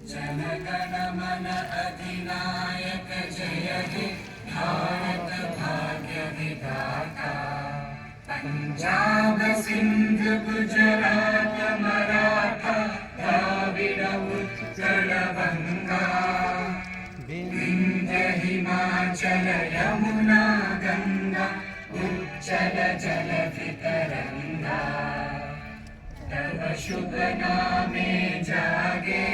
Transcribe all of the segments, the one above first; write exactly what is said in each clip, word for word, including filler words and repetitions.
जनगण मन अधिनायक जय हे भारत भाग्य विधाता। पंजाब सिंध गुजरात मराठा द्राविड़ उत्कल बंगा। विंध्य हिमाचल यमुना गंगा उच्चल जल वितरंगा। तव शुभ नामे जागे,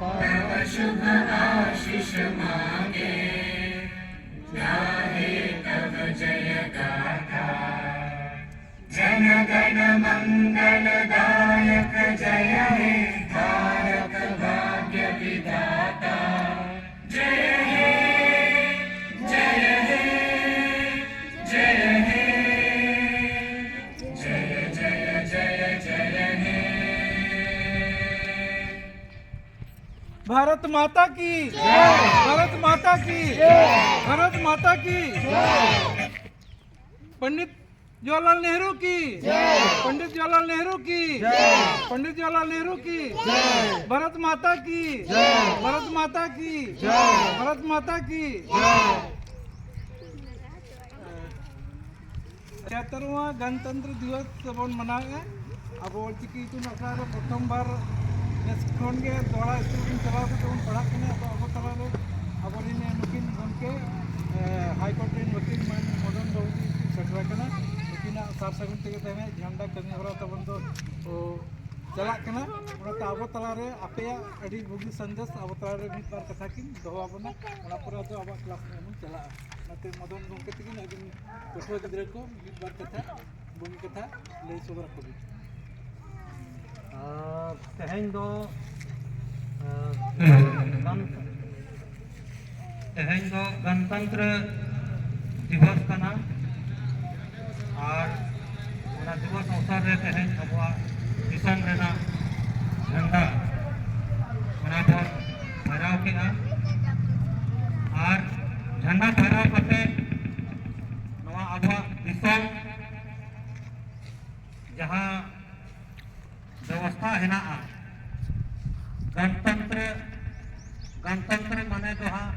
तव शुभ आशीष मागे, गाहे तव जय गाथा। जन गण मंगल दायक जय हे भारत भाग्य विधाता। जय हे, जय हे, जय हे, जय जय जय जय हे। भारत माता की, भारत माता की, भारत माता की। पंडित जवाहरलाल नेहरू की, पंडित जवाहरलाल नेहरू की, पंडित जवाहरलाल नेहरू की। भारत माता की, भारत माता की, भारत माता की। ᱪᱷᱤᱭᱟᱛᱛᱚᱨ ᱜᱚᱱᱛᱚᱱᱛᱨᱚ ᱫᱤᱵᱚᱥ ᱵᱚᱱ ᱢᱟᱱᱟᱣᱮᱫᱼᱟ᱾ ᱟᱵᱚ ᱚᱞᱪᱤᱠᱤ ᱤᱛᱩᱱ ᱟᱥᱲᱟ ᱨᱮ ᱯᱨᱚᱛᱷᱚᱢ ᱵᱟᱨ ᱱᱮᱥ ᱠᱷᱚᱱ ᱜᱮ ᱫᱚᱦᱲᱟ ᱥᱠᱩᱞ ᱨᱮ ᱪᱟᱞᱟᱣ ᱠᱟᱛᱮ ᱵᱚᱱ ᱯᱟᱲᱦᱟᱜ ᱠᱟᱱᱟ᱾ ᱟᱫᱚ ᱟᱵᱚ ᱛᱟᱞᱟ ᱨᱮ ᱟᱵᱚᱨᱮᱱ ᱱᱩᱠᱤᱱ ᱜᱚᱢᱠᱮ, ᱮ, ᱦᱟᱭ ᱠᱳᱨᱴ ᱨᱮᱱ ᱣᱟᱹᱠᱤᱞ ᱢᱟᱱ ᱢᱚᱫᱚᱱ ᱵᱟᱹᱵᱩ ᱛᱤᱠᱤᱱ ᱥᱮᱴᱮᱨ ᱟᱠᱟᱱᱟ᱾ ᱱᱩᱠᱤᱱᱟᱜ ᱥᱟᱨ ᱥᱟᱹᱜᱩᱱ ᱛᱮᱜᱮ ᱛᱮᱦᱮᱧ ᱡᱷᱟᱱᱰᱟ ᱠᱟᱹᱢᱤ ᱦᱚᱨᱟ ᱛᱟᱵᱚᱱ ᱫᱚ, ᱚ, ᱪᱟᱞᱟᱜ ᱠᱟᱱᱟ᱾ ᱚᱱᱟᱛᱮ ᱟᱵᱚ ᱛᱟᱞᱟ ᱨᱮ ᱟᱯᱮᱭᱟᱜ ᱟᱹᱰᱤ ᱵᱩᱜᱤ ᱥᱟᱸᱫᱮᱥ ᱟᱵᱚ ᱛᱟᱞᱟ ᱨᱮ ᱢᱤᱫ ᱵᱟᱨ ᱠᱟᱛᱷᱟ ᱠᱤᱱ ᱫᱚᱦᱚ ᱟᱵᱚᱱᱟ᱾ ᱚᱱᱟ ᱯᱚᱨᱮ ᱟᱫᱚ ᱟᱵᱚᱣᱟᱜ ᱠᱞᱟᱥ ᱨᱮ ᱵᱚᱱ ᱪᱟᱞᱟᱜᱼᱟ᱾ ᱚᱱᱟᱛᱮ ᱢᱚᱫᱚᱱ ᱜᱚᱢᱠᱮ ᱛᱤᱠᱤᱱ ᱟᱹᱵᱤᱱ ᱯᱟᱹᱴᱷᱩᱣᱟᱹ ᱜᱤᱫᱽᱨᱟᱹ ᱠᱚ ᱢᱤᱫ ᱵᱟᱨ ᱠᱟᱛᱷᱟ, ᱵᱩᱜᱤ ᱠᱟᱛᱷᱟ ᱞᱟᱹᱭ ᱥᱚᱫᱚᱨ ᱟᱠᱚ ᱵᱤᱱ᱾ ᱟᱨ ᱛᱮᱦᱮᱧ ᱫᱚ, ᱟᱨ, ᱜᱟᱱ-, ᱛᱮᱦᱮᱧ ᱫᱚ ᱜᱚᱱᱛᱚᱱᱛᱨᱚ ᱫᱤᱵᱚᱥ ᱠᱟᱱᱟ᱾ ᱟᱨ ᱚᱱᱟ ᱫᱤᱵᱚᱥ ᱚᱵᱥᱚᱨ ᱨᱮ ᱛᱮᱦᱮᱧ ᱟᱵᱚᱣᱟᱜ ᱫᱤᱥᱚᱢ ᱨᱮᱱᱟᱜ ᱡᱷᱟᱱᱰᱟ, ᱚᱱᱟ ᱵᱚᱱ ᱯᱷᱮᱨᱟᱣ ᱠᱮᱫᱼᱟ᱾ ᱟᱨ ᱚᱱᱟ ᱯᱷᱮᱨᱟᱣ ᱠᱟᱛᱮ ᱱᱚᱣᱟ ᱟᱵᱚᱣᱟᱜ ᱫᱤᱥᱚᱢ ᱡᱟᱦᱟᱸ ᱵᱮᱵᱚᱥᱛᱷᱟ ᱦᱮᱱᱟᱜᱼᱟ, ᱜᱚᱱᱛᱚᱱᱛᱨᱚ, ᱜᱚᱱᱛᱚᱱᱛᱨᱚ ᱢᱟᱱᱮ ᱫᱚ ᱦᱟᱸᱜ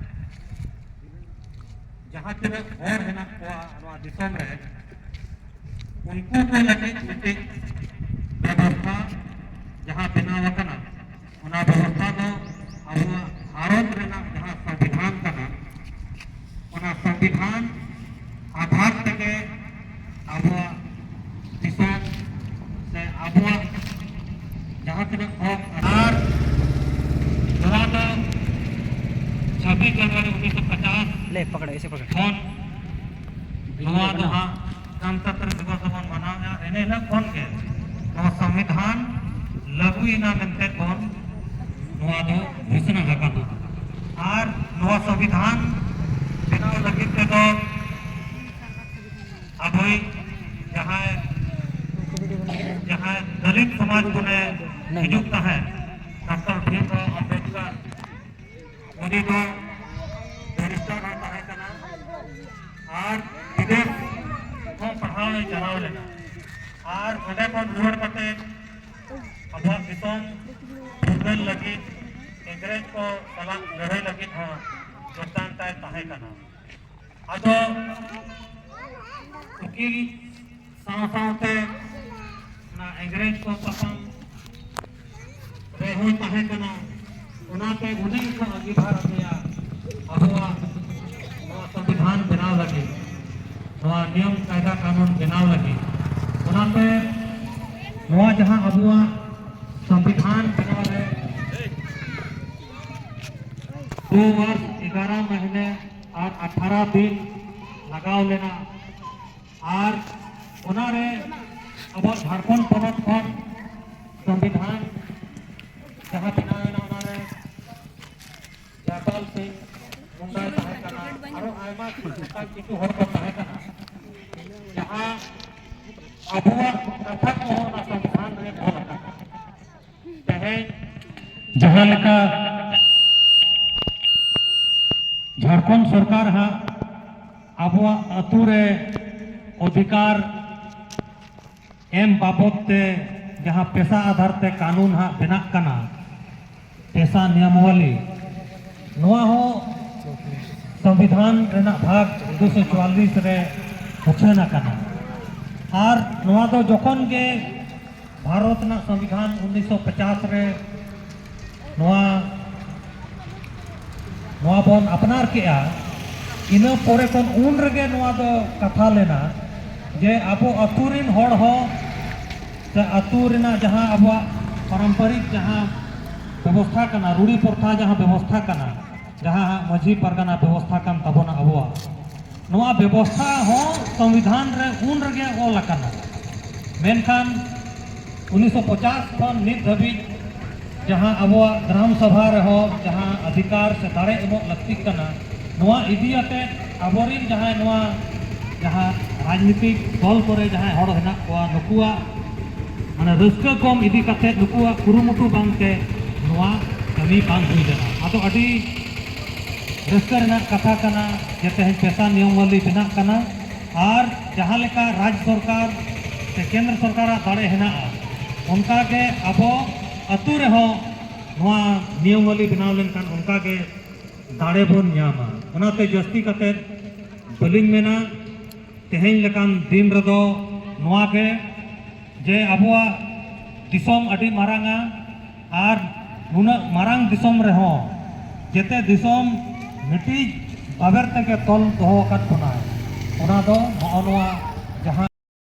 ᱡᱟᱦᱟᱸ ᱛᱤᱱᱟᱹᱜ ᱦᱚᱲ ᱦᱮᱱᱟᱜ ᱠᱚᱣᱟ ᱱᱚᱣᱟ ᱫᱤᱥᱚᱢ ᱨᱮ, ᱩᱱᱠᱩ ᱠᱚ ᱞᱟᱹᱜᱤᱫ ᱢᱤᱫᱴᱤᱡ ᱵᱮᱵᱚᱥᱛᱷᱟ ᱡᱟᱦᱟᱸ ᱵᱮᱱᱟᱣ ᱟᱠᱟᱱᱟ, ᱚᱱᱟ ᱵᱮᱵᱚᱥᱛᱷᱟ ᱫᱚ ᱟᱵᱚᱣᱟᱜ ᱵᱷᱟᱨᱚᱛ ᱨᱮᱱᱟᱜ ᱡᱟᱦᱟᱸ ᱥᱚᱝᱵᱤᱫᱷᱟᱱ ᱠᱟᱱᱟ, ᱚᱱᱟ ᱥᱚᱝᱵᱤᱫᱷᱟᱱ ᱟᱫᱷᱟᱨ ᱛᱮᱜᱮ ᱟᱵᱚᱣᱟᱜ ᱫᱤᱥᱚᱢ ᱥᱮ ᱟᱵᱚᱣᱟᱜ ᱡᱟᱦᱟᱸ ᱛᱤᱱᱟᱹᱜ ᱦᱚᱠ ᱟᱨ ᱱᱚᱣᱟ ᱫᱚ ᱪᱷᱟᱵᱵᱤᱥ ᱡᱟᱱᱩᱣᱟᱨᱤ ᱩᱱᱤᱥᱥᱚ ᱯᱚᱪᱟᱥ ᱞᱮ ᱯᱟᱠᱲᱟ, ᱮᱥᱮ ᱯᱟᱠᱲᱟ᱾ ᱠᱷᱚᱱ ᱱᱚᱣᱟ ᱫᱚ ᱦᱟᱸᱜ ᱜᱚᱱᱛᱚᱱᱛᱨᱚ ᱫᱤᱵᱚᱥ ᱫᱚᱵᱚᱱ ᱢᱟᱱᱟᱣᱮᱫᱼᱟ, ᱮᱱ ᱦᱤᱞᱳᱜ ᱠᱷᱚᱱ ᱜᱮ ᱱᱚᱣᱟ ᱥᱚᱝᱵᱤᱫᱷᱟᱱ ᱞᱟᱹᱜᱩᱭᱮᱱᱟ ᱢᱮᱱᱛᱮ ᱵᱚᱱ ᱱᱚᱣᱟ ᱫᱚ ᱜᱷᱳᱥᱱᱟ ᱟᱠᱟᱱᱟ᱾ ᱟᱨ ᱱᱚᱣᱟ ᱥᱚᱝᱵᱤᱫᱷᱟᱱ ᱵᱮᱱᱟᱣ ᱞᱟᱹᱜᱤᱫ ᱛᱮᱫᱚ ᱟᱵᱚᱭᱤᱡ ᱡᱟᱦᱟᱸᱭ, ᱡᱟᱦᱟᱸᱭ ᱫᱚᱞᱤᱛ ᱥᱚᱢᱟᱡᱽ ᱠᱷᱚᱱᱮ ᱦᱤᱡᱩᱜ ᱛᱟᱦᱮᱸᱫ, ᱰᱚᱠᱴᱚᱨ ᱵᱷᱤᱢᱨᱟᱣ ᱟᱢᱵᱮᱫᱠᱚᱨ, ᱩᱱᱤ ᱫᱚ ᱵᱮᱨᱤᱥᱴᱟᱨ ᱦᱚᱸ ᱛᱟᱦᱮᱸ ᱠᱟᱱᱟ ᱟᱨ ᱵᱤᱫᱮᱥ ᱦᱚᱸ ᱯᱟᱲᱦᱟᱣ ᱮ ᱪᱟᱞᱟᱣ ᱞᱮᱱᱟ᱾ ᱟᱨ ᱚᱸᱰᱮ ᱠᱷᱚᱱ ᱨᱩᱣᱟᱹᱲ ᱠᱟᱛᱮ ᱟᱵᱚᱣᱟᱜ ᱫᱤᱥᱚᱢ ᱯᱷᱩᱨᱜᱟᱹᱞ ᱞᱟᱹᱜᱤᱫ ᱤᱝᱨᱮᱡᱽ ᱠᱚ ᱥᱟᱞᱟᱜ ᱞᱟᱹᱲᱦᱟᱹᱭ ᱞᱟᱹᱜᱤᱫ ᱦᱚᱸ ᱡᱳᱜᱽᱫᱟᱱ ᱛᱟᱭ ᱛᱟᱦᱮᱸ ᱠᱟᱱᱟ᱾ ᱟᱫᱚ ᱩᱠᱤᱞ ᱥᱟᱶ ᱥᱟᱶᱛᱮ ᱚᱱᱟ ᱤᱝᱨᱮᱡᱽ ᱠᱚ ᱛᱟᱯᱟᱢ ᱨᱮᱦᱚᱸᱭ ᱛᱟᱦᱮᱸ ᱠᱟᱱᱟ᱾ ᱚᱱᱟᱛᱮ ᱩᱱᱤ ᱜᱮᱠᱚ ᱟᱸᱜᱤᱵᱷᱟᱨ ᱟᱫᱮᱭᱟ ᱟᱵᱚᱣᱟᱜ ᱱᱚᱣᱟ ᱥᱚᱝᱵᱤᱫᱷᱟᱱ ᱵᱮᱱᱟᱣ ᱞᱟᱹᱜᱤᱫ, ᱱᱚᱣᱟ ᱱᱤᱭᱚᱢ ᱠᱟᱭᱫᱟ ᱠᱟᱹᱱᱩᱱ ᱵᱮᱱᱟᱣ ᱞᱟᱹᱜᱤᱫ᱾ ᱚᱱᱟᱛᱮ ᱱᱚᱣᱟ ᱡᱟᱦᱟᱸ ᱟᱵᱚᱣᱟᱜ ᱥᱚᱝᱵᱤᱫᱷᱟᱱ ᱵᱮᱱᱟᱣ ᱨᱮ ᱫᱩ ᱵᱟᱨ ᱮᱜᱟᱨᱚ ᱢᱟᱹᱦᱱᱟᱹ ᱟᱨ ᱟᱴᱷᱟᱨᱚ ᱫᱤᱱ ᱞᱟᱜᱟᱣ ᱞᱮᱱᱟ᱾ ᱟᱨ ᱚᱱᱟᱨᱮ ᱟᱵᱚ ᱡᱷᱟᱲᱠᱷᱚᱸᱰ ᱯᱚᱱᱚᱛ ᱠᱷᱚᱱ ᱥᱚᱝᱵᱤᱫᱷᱟᱱ ᱡᱟᱦᱟᱸ ᱵᱮᱱᱟᱣ ᱮᱱᱟ, ᱚᱱᱟᱨᱮ ᱡᱟᱭᱯᱟᱞ ᱥᱤᱝ ᱢᱩᱱᱰᱟᱭ ᱛᱟᱦᱮᱸ ᱠᱟᱱᱟ, ᱟᱨᱚ ᱟᱭᱢᱟ ᱚᱱᱠᱟᱱ ᱠᱤᱪᱷᱩ ᱦᱚᱲ ᱠᱚ ᱛᱟᱦᱮᱸ ᱠᱟᱱᱟ, ᱡᱟᱦᱟᱸ ᱟᱵᱚᱣᱟᱜ ᱠᱟᱛᱷᱟ ᱠᱚᱦᱚᱸ ᱚᱱᱟ ᱥᱚᱝᱵᱤᱫᱷᱟᱱ ᱨᱮ ᱚᱞ ᱟᱠᱟᱱᱟ᱾ ᱛᱮᱦᱮᱧ ᱡᱟᱦᱟᱸ ᱞᱮᱠᱟ ᱡᱷᱟᱲᱠᱷᱚᱸᱰ ᱥᱚᱨᱠᱟᱨ ᱦᱟᱸᱜ ᱟᱵᱚᱣᱟᱜ ᱟᱹᱛᱩ ᱨᱮ ᱚᱫᱷᱤᱠᱟᱨ ᱮᱢ ᱵᱟᱵᱚᱫ ᱛᱮ ᱡᱟᱦᱟᱸ ᱯᱮᱥᱟ ᱟᱫᱷᱟᱨ ᱛᱮ ᱠᱟᱹᱱᱩᱱ ᱦᱟᱸᱜ ᱵᱮᱱᱟᱜ ᱠᱟᱱᱟ, ᱯᱮᱥᱟ ᱱᱤᱭᱟᱢᱟᱵᱚᱞᱤ, ᱱᱚᱣᱟ ᱦᱚᱸ ᱥᱚᱝᱵᱤᱫᱷᱟᱱ ᱨᱮᱱᱟᱜ ᱵᱷᱟᱜᱽ ᱫᱩᱥᱚ ᱪᱩᱣᱟᱞᱤᱥ ᱨᱮ ᱩᱪᱷᱟᱹᱱ ᱟᱠᱟᱱᱟ᱾ ᱟᱨ ᱱᱚᱣᱟ ᱫᱚ ᱡᱚᱠᱷᱚᱱ ᱜᱮ ᱵᱷᱟᱨᱚᱛ ᱨᱮᱱᱟᱜ ᱥᱚᱝᱵᱤᱫᱷᱟᱱ ᱩᱱᱤᱥᱥᱚ ᱯᱚᱪᱟᱥ ᱨᱮ ᱱᱚᱣᱟ ᱱᱚᱣᱟ ᱵᱚᱱ ᱟᱯᱱᱟᱨ ᱠᱮᱜᱼᱟ, ᱤᱱᱟᱹ ᱯᱚᱨᱮ ᱠᱷᱚᱱ ᱩᱱ ᱨᱮᱜᱮ ᱱᱚᱣᱟ ᱫᱚ ᱠᱟᱛᱷᱟ ᱞᱮᱱᱟ ᱡᱮ ᱟᱵᱚ ᱟᱹᱛᱩ ᱨᱮᱱ ᱦᱚᱲ ᱦᱚᱸ ᱥᱮ ᱟᱹᱛᱩ ᱨᱮᱱᱟᱜ ᱡᱟᱦᱟᱸ ᱟᱵᱚᱣᱟᱜ ᱯᱟᱨᱚᱢᱯᱚᱨᱤᱠ ᱡᱟᱦᱟᱸ ᱵᱮᱵᱚᱥᱛᱷᱟ ᱠᱟᱱᱟ, ᱨᱩᱲᱤ ᱯᱨᱚᱛᱷᱟ ᱡᱟᱦᱟᱸ ᱵᱮᱵᱚᱥᱛᱷᱟ ᱠᱟᱱᱟ, ᱡᱟᱦᱟᱸ ᱦᱟᱸᱜ ᱢᱟᱹᱡᱷᱤ ᱯᱟᱨᱜᱟᱱᱟ ᱵᱮᱵᱚᱥᱛᱷᱟ ᱠᱟᱱ ᱛᱟᱵᱚᱱᱟ ᱟᱵᱚᱣᱟᱜ, ᱱᱚᱣᱟ ᱵᱮᱵᱚᱥᱛᱷᱟ ᱦᱚᱸ ᱥᱚᱝᱵᱤᱫᱷᱟᱱ ᱨᱮ ᱩᱱ ᱨᱮᱜᱮ ᱚᱞ ᱟᱠᱟᱱᱟ᱾ ᱢᱮᱱᱠᱷᱟᱱ ᱩᱱᱤᱥᱥᱚ ᱯᱚᱪᱟᱥ ᱠᱷᱚᱱ ᱱᱤᱛ ᱫᱷᱟᱹᱵᱤᱡ ᱡᱟᱦᱟᱸ ᱟᱵᱚᱣᱟᱜ ᱜᱨᱟᱢ ᱥᱚᱵᱷᱟ ᱨᱮᱦᱚᱸ ᱡᱟᱦᱟᱸ ᱚᱫᱷᱤᱠᱟᱨ ᱥᱮ ᱫᱟᱲᱮ ᱮᱢᱚᱜ ᱞᱟᱹᱠᱛᱤᱜ ᱠᱟᱱᱟ, ᱱᱚᱣᱟ ᱤᱫᱤ ᱟᱛᱮ ᱟᱵᱚᱨᱮᱱ ᱡᱟᱦᱟᱸᱭ ᱱᱚᱣᱟ ᱡᱟᱦᱟᱸ ᱨᱟᱡᱽᱱᱤᱛᱤᱠ ᱫᱚᱞ ᱠᱚᱨᱮ ᱡᱟᱦᱟᱸᱭ ᱦᱚᱲ ᱦᱮᱱᱟᱜ ᱠᱚᱣᱟ, ᱱᱩᱠᱩᱣᱟᱜ ᱢᱟᱱᱮ ᱨᱟᱹᱥᱠᱟᱹ ᱠᱚᱢ ᱤᱫᱤ ᱠᱟᱛᱮ ᱱᱩᱠᱩᱣᱟᱜ ᱠᱩᱨᱩᱢᱩᱴᱩ ᱵᱟᱝᱛᱮ ᱱᱚᱣᱟ ᱠᱟᱹᱢᱤ ᱵᱟᱝ ᱦᱩᱭ ᱞᱮᱱᱟ᱾ ᱟᱫᱚ ᱟᱹᱰᱤ ᱨᱟᱹᱥᱠᱟᱹ ᱨᱮᱱᱟᱜ ᱠᱟᱛᱷᱟ ᱠᱟᱱᱟ ᱡᱮ ᱛᱮᱦᱮᱧ ᱯᱮᱥᱟ ᱱᱤᱭᱚᱢᱟᱵᱚᱞᱤ ᱵᱮᱱᱟᱜ ᱠᱟᱱᱟ᱾ ᱟᱨ ᱡᱟᱦᱟᱸ ᱞᱮᱠᱟ ᱨᱟᱡᱽ ᱥᱚᱨᱠᱟᱨ ᱥᱮ ᱠᱮᱱᱫᱨᱚ ᱥᱚᱨᱠᱟᱨᱟᱜ ᱫᱟᱲᱮ ᱦᱮᱱᱟᱜᱼᱟ, ᱚᱱᱠᱟᱜᱮ ᱟᱵᱚ ᱟᱹᱛᱩ ᱨᱮᱦᱚᱸ ᱱᱚᱣᱟ ᱱᱤᱭᱚᱢᱟᱵᱚᱞᱤ ᱵᱮᱱᱟᱣ ᱞᱮᱱᱠᱷᱟᱱ ᱚᱱᱠᱟᱜᱮ ᱫᱟᱲᱮ ᱵᱚᱱ ᱧᱟᱢᱟ᱾ ᱚᱱᱟᱛᱮ ᱡᱟᱹᱥᱛᱤ ᱠᱟᱛᱮ ᱵᱟᱹᱞᱤᱧ ᱢᱮᱱᱟ, ᱛᱮᱦᱮᱧ ᱞᱮᱠᱟᱱ ᱫᱤᱱ ᱨᱮᱫᱚ ᱱᱚᱣᱟ ᱜᱮ ᱡᱮ ᱟᱵᱚᱣᱟᱜ ᱫᱤᱥᱚᱢ ᱟᱹᱰᱤ ᱢᱟᱨᱟᱝᱟ ᱟᱨ ᱱᱩᱱᱟᱹᱜ ᱢᱟᱨᱟᱝ ᱫᱤᱥᱚᱢ ᱨᱮᱦᱚᱸ ᱡᱮᱛᱮ ᱫᱤᱥᱚᱢ ᱢᱤᱫᱴᱤᱡ ᱵᱟᱵᱮᱨ ᱛᱮᱜᱮ ᱛᱚᱞ ᱫᱚᱦᱚ ᱟᱠᱟᱫ ᱵᱚᱱᱟᱭ᱾ ᱚᱱᱟ ᱫᱚ ᱱᱚᱜᱼᱚ ᱱᱚᱣᱟ ᱡᱟᱦᱟᱸ